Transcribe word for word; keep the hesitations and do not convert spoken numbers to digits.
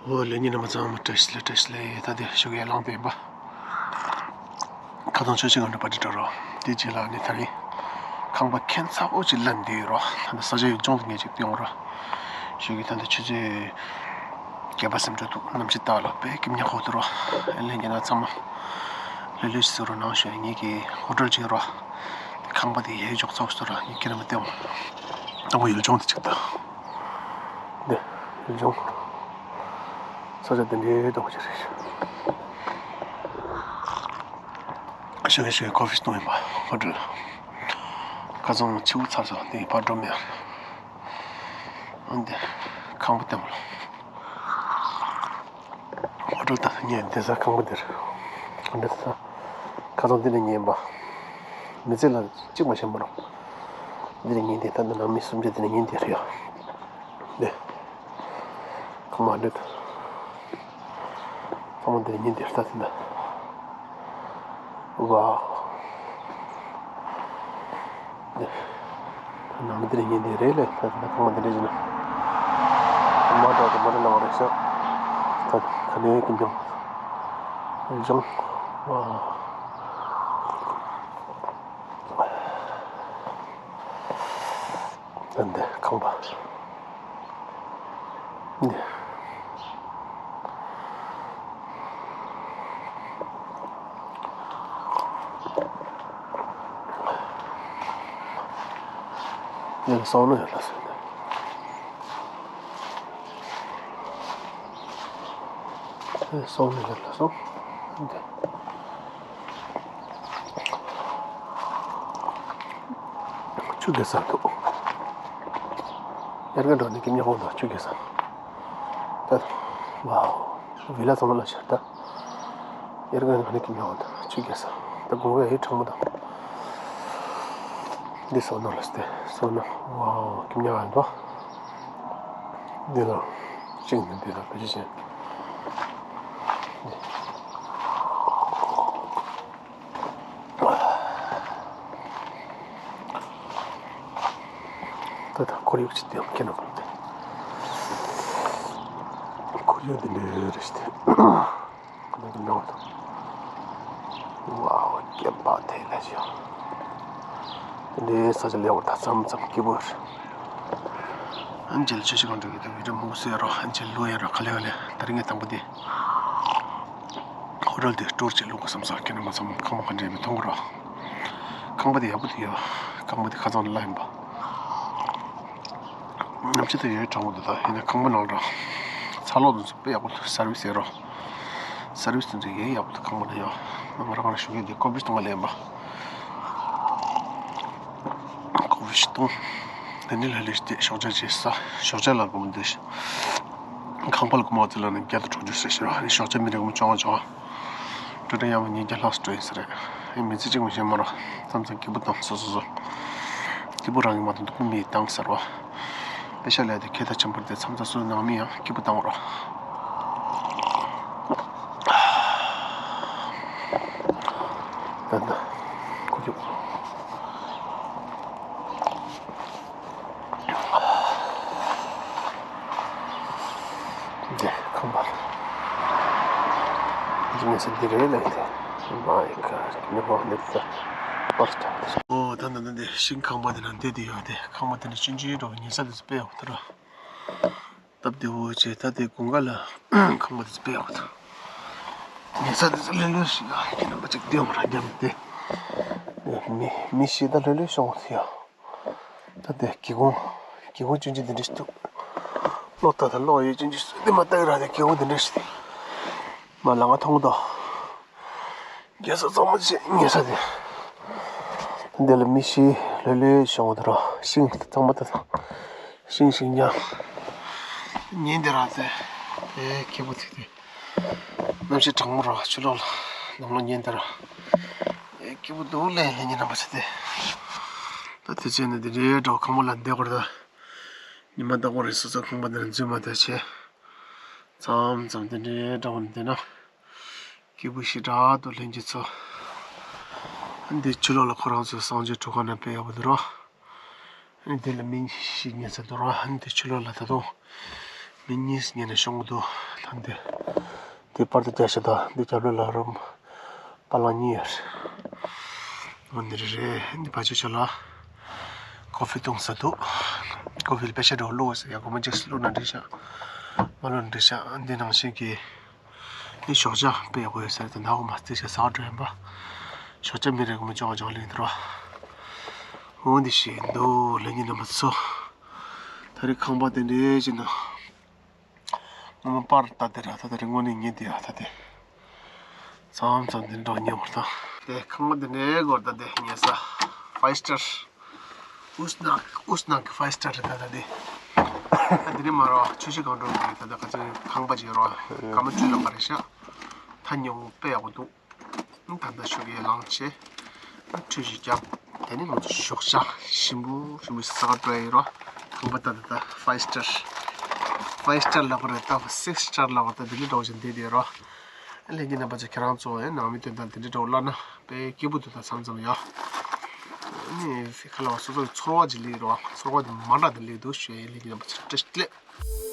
ཨོ་ལེ་ཉིན་རྣམ་པ་ཚང་མ་བཀྲ་ཤིས་བདེ་ལེགས། བཀྲ་ཤིས་བདེ་ལེགས། ད་དེ་ཞོགས་ཀས་ལངས་པ་ཡིན་པ། ཁ་སང་ཆུ་ཚོད་ལྔ་འགྲོ་པ་འདྲ་འགྲོ་རོགས་དེ་རྗེས་ལ་ནི་ད་རིང་ཁང་པ་ཁྱད་མཚར་པོ་ཅིག་ལབ་འདི་ཡོད་རོགས། ད་ནི་ས་ཆ་ཡུལ་ལྗོངས་དེ་ངས་ཅིག་སྟོན་རོགས། ཞོགས་ཀས་ད་ནི་ཆུ་ཚོད་བརྒྱད་པ་ཙམ་འགྲོ་འདུག་གནམ་གཤིས་ལྟར་ལ་དཔེ་སྐྱིད་ཉག་ཁོག་འདུག་རོགས། ཨེ་ལེ་ཉིན་རྣམ་པ་ཚང་མ་ལྷོད་ལྷོད་ཅིག་བཟོ་རོགས་གནང་ཞུ། ངེད་ཀྱི་ཧོ་ཊེལ་ཅིག་ཡོད་རོགས། དེ་ཁང་པ་དེ་ཡལ་ཅོག་ཙོག་ཙོག་རོགས། ངེད་ཁྱེད་རང་མ་བལྟས་འོང་། ད་ངོ་ཡུལ་ལྗོངས་དེ་ཅིག་ད། འདི་ཡུལ་ལྗོངས། ས་ཆ་འདི་འདྲའི་འདྲ་པོ་ཅིག་རེད། ཞོགས་ཀས་ཞོགས་ཀས་ཀོ་ཧྥི་བཏུང་ཡིན་པ། ཧོ་ཊེལ། ཁ་སང་ཕྱི་པོ་ཚར་སོང་། དེ་ཕར་འགྲོ་མེད། ཨ་འདི་ཁང་པ་བལྟས་འོང་། ཧོ་ཊེལ་ད་ངས་བསྡད་ས་ཁང་པ་འདིར། འདི་ས་ཁ་སང་འདི་ནས་ཉན་པ། མི་ཚེ་ལ་གཅིག་མ་ཤེས་མ་རོགས། འདི་ནས་ཉན་དེ་ད་འདི་ནང་མི་སུམ་བརྒྱ་འདི་ནས་ཉན་དེ་རེད་ཡ། འདི། ཁང་པ་འདི། ཚང་མ་འདི་ནས་ཉན་དེ་ད་འདི་ན། ཝའོ། ནང་མི་དེ་རིང་ཉིན་དེ་རེད་ལས། ད་ད་ཁང་པ་འདི་འདྲ་ཡིན་ན། མ་འདྲ་དེ་མ་འདྲ་ལངས་རེད་ཤག་ད་ག་ནས་ཀྱི་འབྱུང་། འབྱུང་། ཨ། ད་འདི་ཁང་པ། འདི། འདི་ལ་སོང་ན་ཡོད་ལ་སོང་། འདི་སོང་ན་ཡོད་ལ་སོང་། འདི། ཆུ་རྐྱལ་ས་འདུག་དབྱར་ཁ་འགྲོ་ནས་ཀྱི་ཉོ་འོང་དང་ཆུ་རྐྱལ་ས། ད། ཝའོ། བི་ལ་ཚང་མ་ལ་ཤར་ད། དབྱར་ཁ་འགྲོ་ནས་ཀྱི་ཉོ་འོང་དང་ཆུ་རྐྱལ་ས། ད་དགུན་ཁ་ཡི་གྲང་མོ་དང་། འདི་སོ་ནོ་ལ་སྟེ་སོ་ནོ། ཝའོ་ཀྱི་ཉོ་འོང་དང་། འདི་ལ། ཤིང་འདི་འདི་ལ་བེད་སྤྱོད་བྱེད། ད་ད་ཁོར་ཡུག་ཅིག་དེ་ཁྱེད་ནང་དེ། ཁོར་ཡུག་འདི་འདྲ་རེད་ཤག་ཁོ་ནང་གི་ནང་དུ། ཝའོ་སྐྱེམས་པ་དེ་ལ་ཞིག་དེ་འདྲའི་ས་ཆ་ལེགས་པོ་ད་མཚམས་མཚམས་སྐྱིད་པོ་རེད། ཨན་ཅེ་ལ་ཆུ་ཤི་གང་འགྲོ་གི་དེ་བི་ཌི་ཡོ་མང་པོ་བཟོས་རོགས། ཨན་ཅེ་ལ་ལོ་ཡིན་རོགས། ག་ལེ་ག་ལེ་ད་རིང་ངས་དང་པོ་དེ། ཧོ་ཊེལ་དེ་ཊུར་ཅིག་བླུག་དགོས་བསམ་སོང་། ཁྱེད་རྣམ་པ་ཚང་མ་ཁང་པ་ག་འདྲ་ཡིན་མིན་མཐོང་གི་རོགས། ཁང་པ་དེ་ཡག་པོ་འདུག་ཡ། ཁང་པ་དེ་ཁ་ཚང་ལ་ཡིན་པ། གནམ་གཤིས་དེ་ཡོད་གྲང་མོ་འདུག་ད་ཡིན་ན་ཁང་པ་ནང་ལ་ཚ་གློག་དེ་ཚོ་དཔེ་ཡག་པོ་འདུག་སར་བི་སི་ཡོད་རོགས། སར་བི་སི་དེ་ཚོ་ཡང་ཡག་པོ་འདུག་ཁང་པ་ནང་ཡོད། ང་རང་རང་ཞུ་གི་འདི་ཀོ་བི་ཤི་གཏོང་ག་ལ་ཡིན་པ། ཀོ་བི་ཤི་གཏོང་། དེ་ནས་ལྷོད་ལྷོད་བྱས་ཞོགས་ཇ་བྱས་ས། ཞོགས་ཇ་ལ་སྒོར་མོ་འདི། ཁང་པ་ལ་སྒོར་མོ་དེ་ལ་ནི་བརྒྱ་དང་དྲུག་ཅུ་ཟེར་ཞེས་རོགས། ཞོགས་ཇ་མི་རེ་སྒོར་མོ་བཅོ་ལྔ་བཅོ་ལྔ། སྤྲོ་སྤྲོ་ཡང་མ་ཉིས་བརྒྱ་ལྷག་སྤྲོད་ཡིན་ས་རེད། ཨེ་མི་ཚེ་གཅིག་མ་ཤེས་མ་རོགས། མཚམས་མཚམས་སྐྱིད་པོ་བཏང་སོ་སོ་སོ། སྐྱིད་པོ་རང་གི་མ་གཏོགས་སྡུག་པོ་མི་ཡིས་བཏང་ཟེར་བ། པེ་ཤ་ལས་དེ་ཁེ་ད་ཆེན་པོར་དེ་མཚམས་མཚམས་སུ་ནང་མི་ཡང་སྐྱིད་པོ་བཏང་བ་རོགས། ད་ད། ཁུ་ཁྱུག་འདི་ཁང་པ། འདི་ངེད་ཚོ་འདི་རེད་ལས་དེ། མ་ཡི་ཁ་ཉི་མ་འདི་ཚོ་པར་ཆགས་ཏེ། ཨོ་ད་ད་ད་འདི་ཤིང་ཁང་པ་འདི་ན་འདི་འདི་ཡོད་དེ། ཁང་པ་འདི་ན་ཆུང་ཆུང་འགྲོ་ཉེ་ས་འདི་ཚོ་དཔེ་ཡག་པོ་འདུག་ར། སྟབས་བདེ་བོ་བྱས། ད་དེ་དགུན་ཁ་ལ་ཁང་པ་དེ་ཚོ་དཔེ་ཡག་པོ་འདུག་ཉེ་ས་དེ་ཚོ་ལྷོད་ལྷོད་ཞིག་ལ་ཁྱེད་རྣམ་པ་ཅིག་སྟོན་ར་རྒྱབ་སྟེ། མི་མི་ཤི་ད་ལྷོད་ལྷོད་ཤོང་ཟེར་ཡ། ད་དེ་སྒེའུ་ཁུང་སྒེའུ་ཁུང་ཆུང་ཆུང་དེ་འདྲ་ཞིག་འདུག་གློག་ད་ད་གློག་ཡོད་ཆུང་ཆུང་ཞིག་དེ་མ་ལྟ་གི་ར། དེ་སྒེའུ་ཁུང་དེ་འདྲ་ཞིག་དེ་མ་ལ་ང་མཐོང་གི་འདུག་རྒྱལ་ས་གཙང་མ་ཆེ་ཉེ་ས་དེ། འདི་ལ་མི་ཤི་ལྷོད་ལྷོད་ཤོང་དུ་ར། ཤིང་གཙང་མ་དེ་དང་། ཤིང་ཤིང་ཉག་ཉིན་དེ་ར་ཚེ། ཨེ་སྐྱིད་པོ་ཐིག་དེ། གནམ་གཤིས་གྲང་མོ་ར། ཆུ་ལོག་ལ་ནང་ལོགས་ཉིན་དེ་ར། ཨེ་སྐྱིད་པོ་འདུག་ལས་ལས་ཉིན་རྣམ་པ་ཆེ་དེ། ད་དེ་ཚེ་ནི་དེ་འདྲའི་འགྲོ་ཁང་པ་ལ་འདེགས་པར་ད། ཉི་མ་ལྟ་བུ་རེད། སོ་སོ་ཁང་པ་འདི་ལ་འཛུལ་མ་ཐུབ་བྱས། མཚམས་མཚམས་དེ་འདྲའི་འདྲ་བོ་ནི་བསྡད་ན། སྐྱིད་པོ་ཞེ་དྲག་འདུག་ལྷན་རྒྱས་ཚོ། འདི་ཕྱི་ལོགས་ལ་ཁོ་རང་ཚོའི་གསང་སྤྱོད་གྲུ་ཁ་ན་དཔེ་ཡག་པོ་འདུག་རོ། འདི་ལ་མི་ཞིག་ཉལ་ས་འདུག་རོ། འདི་ཕྱི་ལོགས་ལ་ད་དུང་ མི་གཉིས་ཉལ་ནས་ཤོང་གི་འདུག་ད་འདི་འདི་པར་དུ་བརྒྱབ་ཤག་ད་འདི་རྒྱབ་ལོགས་ལ་རུམ་པ་ལང་གཉིས་ཡོད་རེད། འོ་འདི་རེད་རེད། འདི་ཕ་ཆོས་ཆོས་ལ་ཀོ་ཧྥི་བཏུང་ས་འདུག་ཀོ་ཧྥི་ལ་པེ་ཤ་འདྲ་བོ་བླུགས་ཟེར་ཡ། སྒོར་མོ་གཅིག་བླུགས་ན་འགྲིག་ཤག་མ་བླུགས་ན་འགྲིག་ཤག་འདི་ནང་བཞིན་གྱི་འདི་ཞོགས་ཇ་དཔེ་ཡག་པོ་ཡོད་ཟེར་ད་ནག་མ་རྩིས་ཤག་ཟ་འགྲོ་ཡིན་པ། ཞོགས་ཇ་མི་རེ་སྒོར་མོ་བཅོ་ལྔ་བཅོ་ལྔ་ལེན་འདུག་འོ་འདི་ཞིག་འདུག་ལྷན་རྒྱས་རྣམ་པ་ཚོ། ད་རེས་ཁང་པ་དེ་འདྲའི་ཅིག་ནང་། སྔོན་མ་པར་ལྟ་དེ་ར་ད་དེ་རིང་དངོས་གནས་ཉིན་དེ་ཡ་ད་དེ། མཚམས་མཚམས་དེ་འདྲ་ཉེ་བར་ད། དེ་ཁང་པ་དེ་འདྲའི་སྒོར་ད་དེ་ཉེ་ས། ཕའི་སི་ཊར། ཨུས་ནག་ཨུས་ནག་གི་ཕའི་སི་ཊར་རེད་ད་ད་དེ། ད་དེ་རིང་མ་རོ་ཆུ་བཞི་སྒང་དྲུག་གི་ད་ད་ག་ཚོད་ཁང་པ་ཅིག་རོ། སྐར་མ་བཅུ་ལྷག་པ་རེད་ཤག་ད་ཉེ་བོ་དཔེ་ཡག་པོ་འདུག་ད་ལྟ་ཤོག་གེ་ལངས་བྱས། ཁྲུས་ཞིག་བརྒྱབ། དེ་ནས་ང་ཚོ་ཞོགས་ཇ་ཞིམ་པོ་ཞིམ་པོ་ཟ་ག་འགྲོ་ཡ་ཡིན་རོ། ཁང་པ་ད་ད་ད་ཕའི་སི་ཊར། ཕའི་སི་ཊར་ལབ་པ་རེད་ད་སིགས་སི་ཊར་ལབ་པ་ད་དེ་འདྲ་འདྲ་བོ་ཞིག་བསྡད་དེ་རོ། ལྷན་རྒྱས་རྣམ་པ་ཚོ་ཁྱེད་རང་ཚོ་ཡང་ནང་མི་དོན་དག་དེ་འདྲ་འདྲ་བོ་བླངས་ན་དཔེ་སྐྱིད་པོ་འདུག་ད་མཚམས་མཚམས་ཡ། ཨ་ནི་ཁ་ལ་བ་སོ་སོའི་ཚོར་བ་ཅིག་སླེབས་རོ། ཚོར་བ་དེ་མ་འདྲ་དེ་སླེབས་འདུག་ཞུ་ཡ་ཡིན། ལྷན་རྒྱས་རྣམ་པ་ཚོ་བཀྲ་ཤིས་བདེ་ལེགས།